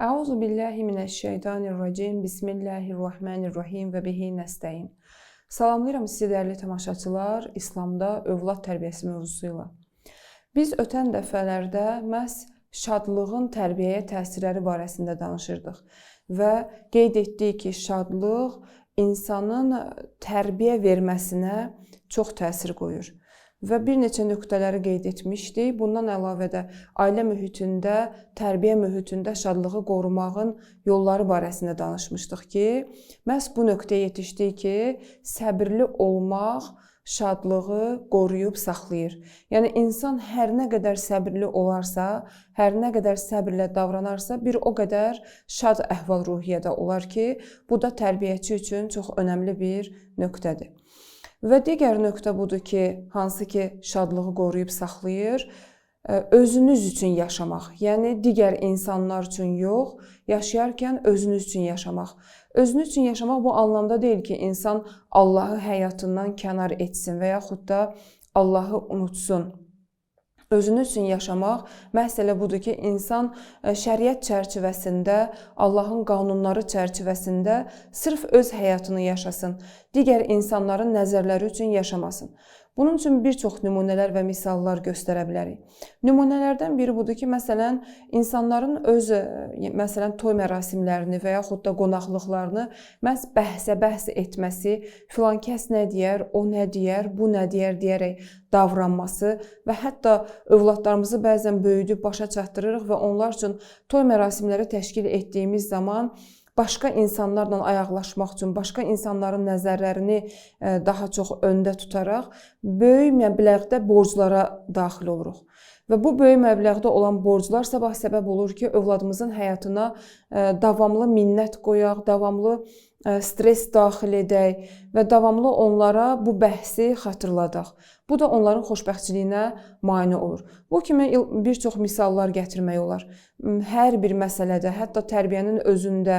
Euzu billahi mineşşeytanirracim. Bismillahirrahmanirrahim və bihi nəstəin. Salamlayıram sizi dəyərli tamaşaçılar, İslamda övlad tərbiyəsi mövzusu ilə. Biz ötən dəfələrdə məhz şadlığın tərbiyəyə təsirləri barəsində danışırdıq və qeyd etdik ki, şadlıq insanın tərbiyə verməsinə çox təsir qoyur. Və bir neçə nöqtələri qeyd etmişdik. Bundan əlavə də ailə mühitində, tərbiyə mühitində şadlığı qorumağın yolları barəsində danışmışdıq ki, məhz bu nöqtəyə yetişdik ki, səbirli olmaq şadlığı qoruyub saxlayır. Yəni insan hər nə qədər səbirli olarsa, hər nə qədər səbirlə davranarsa, bir o qədər şad əhval-ruhiyyədə olar ki, bu da tərbiyəçi üçün çox önəmli bir nöqtədir. Və digər nöqtə budur ki, hansı ki şadlığı qoruyub saxlayır, özünüz üçün yaşamaq. Yəni digər insanlar üçün yox, yaşayarkən özünüz üçün yaşamaq. Özünüz üçün yaşamaq bu anlamda deyil ki, insan Allahı həyatından kənar etsin və yaxud da Allahı unutsun. Özünüz üçün yaşamaq məhz elə budur ki, insan şəriət çərçivəsində, Allahın qanunları çərçivəsində sırf öz həyatını yaşasın, digər insanların nəzərləri üçün yaşamasın. Bunun üçün bir çox nümunələr və misallar göstərə bilərik. Nümunələrdən biri budur ki, məsələn, insanların öz məsələn toy mərasimlərini və yaxud da qonaqlıqlarını məhz bəhsə-bəhs etməsi, filan kəs nə deyər, o nə deyər, bu nə deyər deyərək davranması və hətta övladlarımızı bəzən böyüdüb başa çatdırırıq və onlar üçün toy mərasimləri təşkil etdiyimiz zaman başqa insanlarla ayaqlaşmaq üçün, başqa insanların nəzərlərini daha çox öndə tutaraq böyük məbləğdə borclara daxil oluruq. Və bu böyük məbləğdə olan borclar sabah səbəb olur ki, övladımızın həyatına davamlı minnət qoyaq, davamlı stres daxil edək və davamlı onlara bu bəhsi xatırladaq. Bu da onların xoşbəxtçiliyinə mane olur. Bu kimi bir çox misallar gətirmək olar. Hər bir məsələdə, hətta tərbiyənin özündə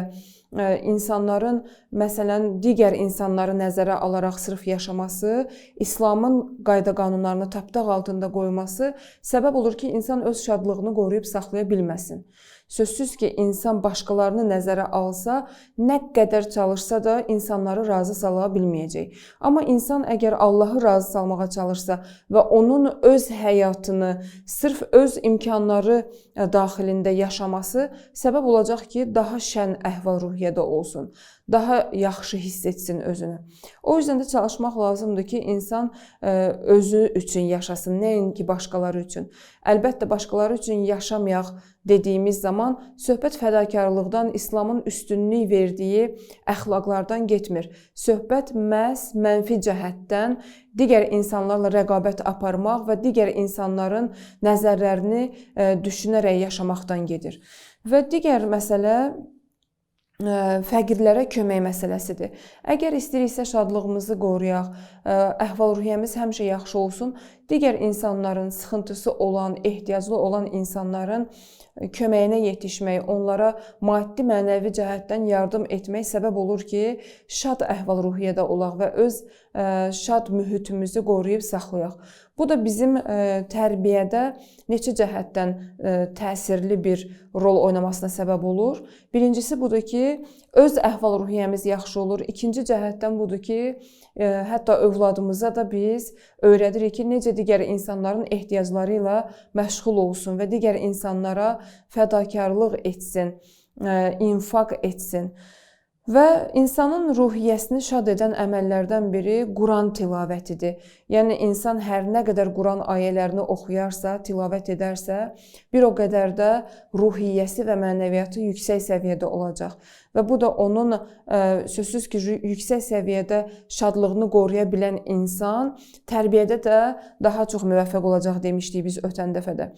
insanların, məsələn, digər insanları nəzərə alaraq sırf yaşaması, İslamın qayda-qanunlarını tapdaq altında qoyması səbəb olur ki, insan öz şadlığını qoruyub saxlaya bilməsin. Sözsüz ki, insan başqalarını nəzərə alsa, nə qədər çalışsa da insanları razı sala bilməyəcək. Amma insan əgər Allahı razı salmağa çalışsa və onun öz həyatını sırf öz imkanları daxilində yaşaması səbəb olacaq ki, daha şən əhval-ruhiyyədə olsun, daha yaxşı hiss etsin özünü. O yüzden də çalışmaq lazımdır ki, insan özü üçün yaşasın, nəinki başqaları üçün. Əlbəttə, başqaları üçün yaşamayaq dediyimiz zaman söhbət fədakarlıqdan, İslamın üstünlük verdiyi əxlaqlardan getmir. Söhbət məhz mənfi cəhətdən digər insanlarla rəqabət aparmaq və digər insanların nəzərlərini düşünərək yaşamaqdan gedir. Və digər məsələ fəqirlərə kömək məsələsidir. Əgər istəyiriksə şadlığımızı qoruyaq, əhval-ruhiyyəmiz həmişə yaxşı olsun, digər insanların sıxıntısı olan, ehtiyaclı olan insanların köməyinə yetişmək, onlara maddi, mənəvi cəhətdən yardım etmək səbəb olur ki, şad əhval-ruhiyyədə olaq və öz şad mühitimizi qoruyub saxlayaq. Bu da bizim tərbiyədə neçə cəhətdən təsirli bir rol oynamasına səbəb olur. Birincisi budur ki, öz əhval-ruhiyyəmiz yaxşı olur. İkinci cəhətdən budur ki, hətta övladımıza da biz öyrədirik ki, necə digər insanların ehtiyacları ilə məşğul olsun və digər insanlara fədakarlıq etsin, infaq etsin. Və insanın ruhiyyəsini şad edən əməllərdən biri Quran tilavətidir. Yəni insan hər nə qədər Quran ayələrini oxuyarsa, tilavət edərsə, bir o qədər də ruhiyyəsi və mənəviyyatı yüksək səviyyədə olacaq. Və bu da onun sözsüz ki, yüksək səviyyədə şadlığını qoruya bilən insan tərbiyədə də daha çox müvəffəq olacaq demişdik biz ötən dəfədə.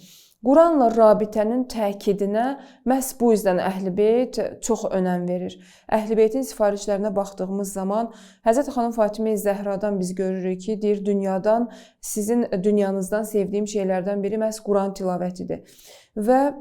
Quranla rabitənin təkidinə məhz bu yüzdən Əhl-i Beyt çox önəm verir. Əhl-i Beytin sifarişlərinə baxdığımız zaman Həzrəti xanım Fatimə Zəhradan biz görürük ki, deyir, dünyadan, sizin dünyanızdan sevdiyim şeylərdən biri məhz Quran tilavətidir. Və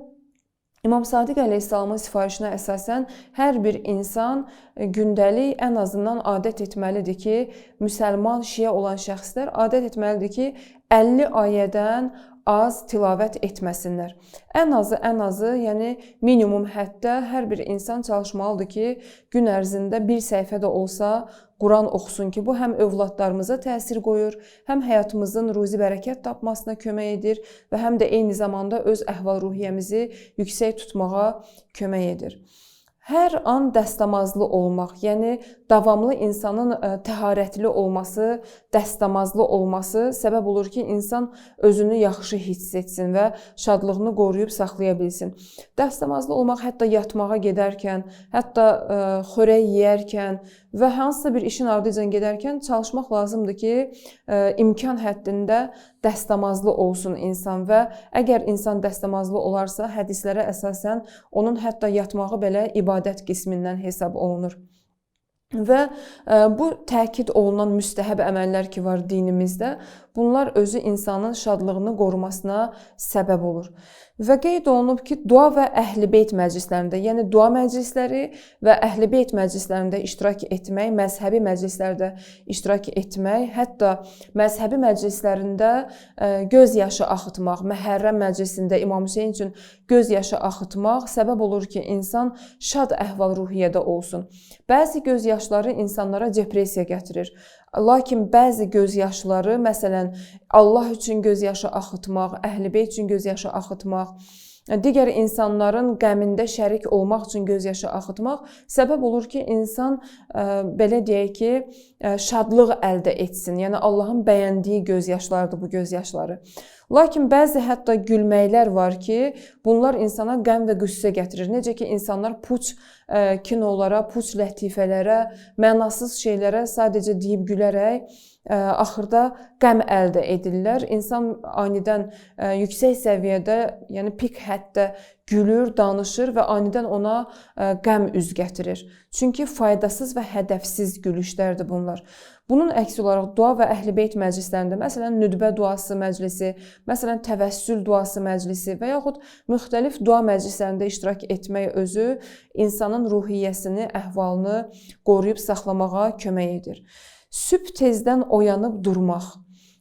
İmam Sadiq əleyhissalamın sifarişinə əsasən hər bir insan gündəlik ən azından adət etməlidir ki, müsəlman, şiə olan şəxslər adət etməlidir ki, 50 ayədən az tilavət etməsinlər. Ən azı, yəni minimum həddə hər bir insan çalışmalıdır ki, gün ərzində bir səhifə də olsa Quran oxusun ki, bu həm övladlarımıza təsir qoyur, həm həyatımızın ruzi bərəkət tapmasına kömək edir və həm də eyni zamanda öz əhval-ruhiyyəmizi yüksək tutmağa kömək edir. Hər an dəstəmazlı olmaq, yəni davamlı insanın təharətli olması, dəstəmazlı olması səbəb olur ki, insan özünü yaxşı hiss etsin və şadlığını qoruyub saxlaya bilsin. Dəstəmazlı olmaq hətta yatmağa gedərkən, hətta xörək yeyərkən və hansısa bir işin ardınca gedərkən çalışmaq lazımdır ki, imkan həddində dəstəmazlı olsun insan və əgər insan dəstəmazlı olarsa, hədislərə əsasən onun hətta yatmağı belə ibadət qismindən hesab olunur. Və bu təkid olunan müstəhəb əməllər ki var dinimizdə, bunlar özü insanın şadlığını qorumasına səbəb olur. Və qeyd olunub ki, dua və əhl-i-beyt məclislərində, yəni dua məclisləri və əhl-i-beyt məclislərində iştirak etmək, məzhəbi məclislərdə iştirak etmək, hətta məzhəbi məclislərində göz yaşı axıtmaq, Məhərrəm məclisində İmam Hüseyn üçün göz yaşı axıtmaq səbəb olur ki, insan şad əhval-ruhiyyədə olsun. Bəzi göz yaşları insanlara depressiya gətirir. Lakin bəzi göz yaşları, məsələn, Allah üçün göz yaşı axıtmaq, əhl-i-beyt üçün göz yaşı axıtmaq, digər insanların qəmində şərik olmaq üçün göz yaşı axıtmaq səbəb olur ki, insan belə deyək ki, şadlıq əldə etsin. Yəni Allahın bəyəndiyi göz yaşlarıdır bu göz yaşları. Lakin bəzi hətta gülməklər var ki, bunlar insana qəm və qüssə gətirir. Necə ki, insanlar puç kinolara, puç lətifələrə, mənasız şeylərə sadəcə deyib gülərək axırda qəm əldə edirlər. İnsan anidən yüksək səviyyədə, yəni pik həddə gülür, danışır və anidən ona qəm üz gətirir. Çünki faydasız və hədəfsiz gülüşlərdir bunlar. Bunun əksi olaraq dua və əhl-i-beyt məclislərində, məsələn, nüdbə duası məclisi, məsələn, təvəssül duası məclisi və yaxud müxtəlif dua məclislərində iştirak etmək özü insanın ruhiyyəsini, əhvalını qoruyub saxlamağa kömək edir. Sübh tezdən oyanıb durmaq.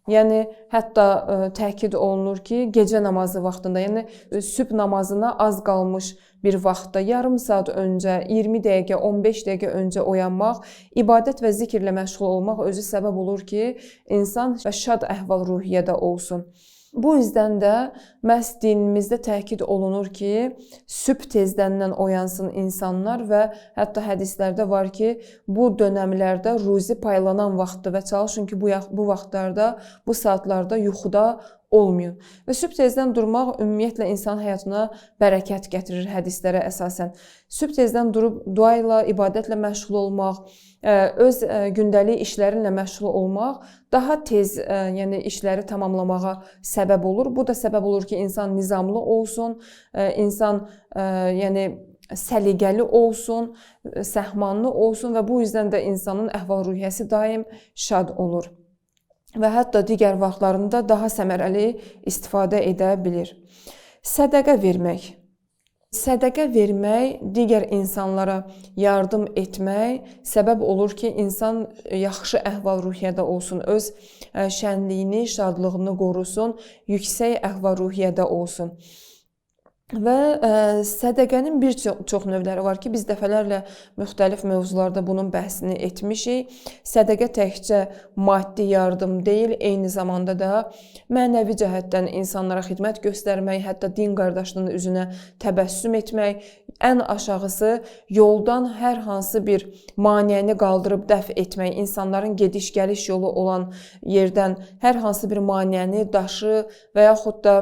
Yəni, hətta təkid olunur ki, gecə namazı vaxtında, yəni sübh namazına az qalmış bir vaxtda, yarım saat öncə, 20 dəqiqə, 15 dəqiqə öncə oyanmaq, ibadət və zikirlə məşğul olmaq özü səbəb olur ki, insan şad əhval-ruhiyyədə olsun. Bu yüzdən də məhz dinimizdə təkid olunur ki, sübh tezdəndən oyansın insanlar və hətta hədislərdə var ki, bu dönəmlərdə ruzi paylanan vaxtdır və çalışın ki, bu vaxtlarda, bu saatlarda yuxuda olmayın. Və sübh tezdən durmaq ümumiyyətlə insan həyatına bərəkət gətirir hədislərə əsasən. Sübh tezdən durub dua ilə, ibadətlə məşğul olmaq, öz gündəlik işlərinlə məşğul olmaq daha tez, yəni işləri tamamlamağa səbəb olur. Bu da səbəb olur ki, insan nizamlı olsun, insan yəni səliqəli olsun, səhmanlı olsun və bu yüzdən də insanın əhval-ruhiyyəsi daim şad olur və hətta digər vaxtlarında daha səmərəli istifadə edə bilir. Sədəqə vermək. Sədəqə vermək, digər insanlara yardım etmək səbəb olur ki, insan yaxşı əhval-ruhiyyədə olsun, öz şənliyini, şadlığını qorusun, yüksək əhval-ruhiyyədə olsun. Və sədəqənin bir çox növləri var ki, biz dəfələrlə müxtəlif mövzularda bunun bəhsini etmişik. Sədəqə təkcə maddi yardım deyil, eyni zamanda da mənəvi cəhətdən insanlara xidmət göstərmək, hətta din qardaşının üzünə təbəssüm etmək, ən aşağısı yoldan hər hansı bir maneəni qaldırıb dəf etmək, insanların gediş-gəliş yolu olan yerdən hər hansı bir maneəni, daşı və yaxud da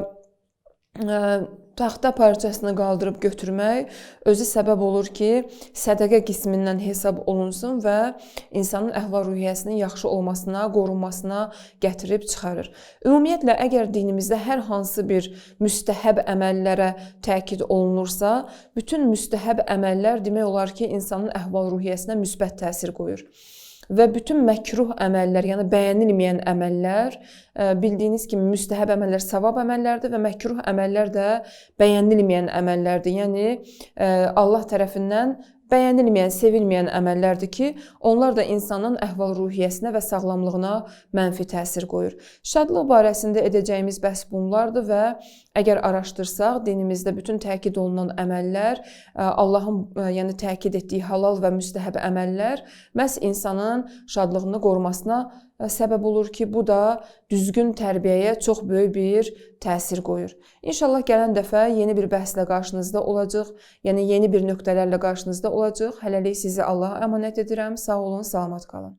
taxta parçasını qaldırıb götürmək özü səbəb olur ki, sədəqə qismindən hesab olunsun və insanın əhval-ruhiyyəsinin yaxşı olmasına, qorunmasına gətirib çıxarır. Ümumiyyətlə, əgər dinimizdə hər hansı bir müstəhəb əməllərə təkid olunursa, bütün müstəhəb əməllər demək olar ki, insanın əhval-ruhiyyəsinə müsbət təsir qoyur. Və bütün məkruh əməllər, yəni bəyənilməyən əməllər, bildiyiniz kimi müstəhəb əməllər savab əməllərdir və məkruh əməllər də bəyənilməyən əməllərdir. Yəni Allah tərəfindən bəyənilməyən, sevilməyən əməllərdir ki, onlar da insanın əhval-ruhiyyəsinə və sağlamlığına mənfi təsir qoyur. Şadlıq barəsində edəcəyimiz bəhs bunlardır və əgər araşdırsaq, dinimizdə bütün təkid olunan əməllər, Allahın yəni təkid etdiyi halal və müstəhəb əməllər məhz insanın şadlığını qorumasına səbəb olur ki, bu da düzgün tərbiyəyə çox böyük bir təsir qoyur. İnşallah gələn dəfə yeni bir bəhslə qarşınızda olacaq, yəni yeni bir nöqtələrlə qarşınızda olacaq. Hələlik sizi Allaha əmanət edirəm. Sağ olun, salamat qalın.